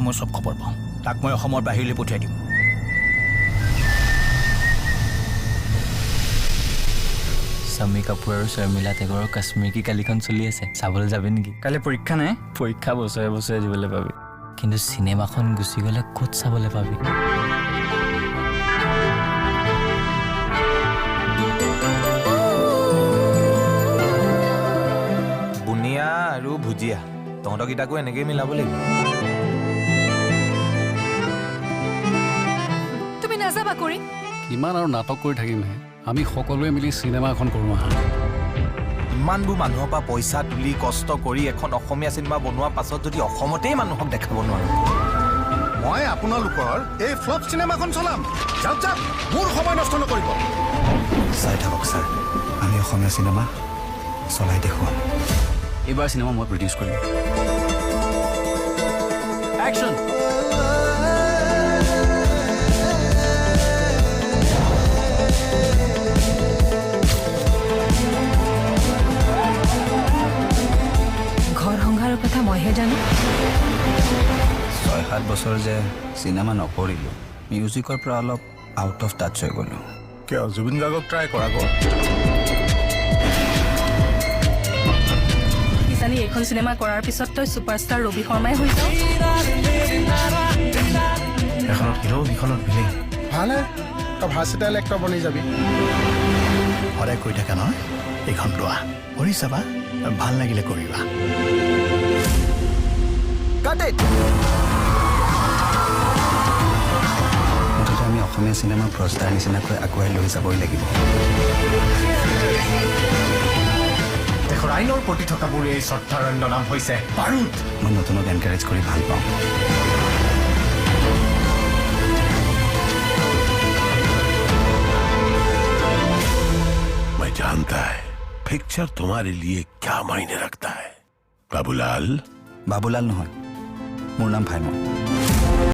মই চব খবৰ পাওঁ। তাক মই অসমৰ বাহিৰলৈ পঠিয়াই দিম। শমী কাপুৰ আৰু শৰ্মিলা টেগৰৰ কাশ্মীৰ কি কালিখন চলি আছে, চাবলৈ যাবি নেকি? কাইলৈ পৰীক্ষা নাই? পৰীক্ষা বছৰে বছৰে দিবলৈ পাবি, কিন্তু চিনেমাখন গুচি গ'লে ক'ত চাবলৈ পাবি? বুনিয়া আৰু ভুজিয়া, তহঁতকেইটাকো এনেকেই মিলাব লাগিব। তুমি নাযাবা কৰি। কিমান আৰু নাটক কৰি থাকিমহে? আমি সকলোৱে মিলি চিনেমা এখন কৰোঁ আহা। ইমানবোৰ মানুহৰ পৰা পইচা তুলি কষ্ট কৰি এখন অসমীয়া চিনেমা বনোৱাৰ পাছত যদি অসমতেই মানুহক দেখাব নোৱাৰোঁ। মই আপোনালোকৰ এই ফ্লপ চিনেমাখন চলাম? যাওক যাওক, মোৰ সময় নষ্ট নকৰিব। চাই থাকক ছাৰ, আমি অসমীয়া চিনেমা চলাই দেখুৱাম। এইবাৰ চিনেমা মই প্ৰডিউচ কৰিম। একশ্যন! ঘৰ সংসাৰৰ কথা মইহে জানো। 6-7 বছৰ যে চিনেমা নকৰিলোঁ, মিউজিকৰ পৰা অলপ আউট অফ টাচ হৈ গ'লোঁ। কিয়, জুবিন গাৰ্গক ট্ৰাই কৰা আকৌ। কিজানি এইখন চিনেমা কৰাৰ পিছত তই ছুপাৰষ্টাৰ ৰবি শৰ্মাই হৈ যাওঁ। এখনত হিৰ', সিখনত ভিলেইন। ভালহে, তই ভাৰ্চিটাইল এক্টৰ বনি যাবি। সদায় কৈ থাকা নহয়, এইখন লোৱা, কৰি চাবা, ভাল লাগিলে কৰিবা। Cut it! মুঠতে আমি অসমীয়া চিনেমা ভ্ৰষ্টাৰ নিচিনাকৈ আগুৱাই লৈ যাবই লাগিব। দেশৰ আইনৰ প্ৰতি থকা মোৰ এই শ্ৰদ্ধাৰ অন্য নাম হৈছে বাৰুদ। মই নতুনক এনকাৰেজ কৰি ভাল পাওঁ। मैं जानता है पिक्चर तुम्हारे लिए क्या मायने रखता है, बाबूलाल। বাবুলাল নহয়, মোৰ নাম ভাইমন।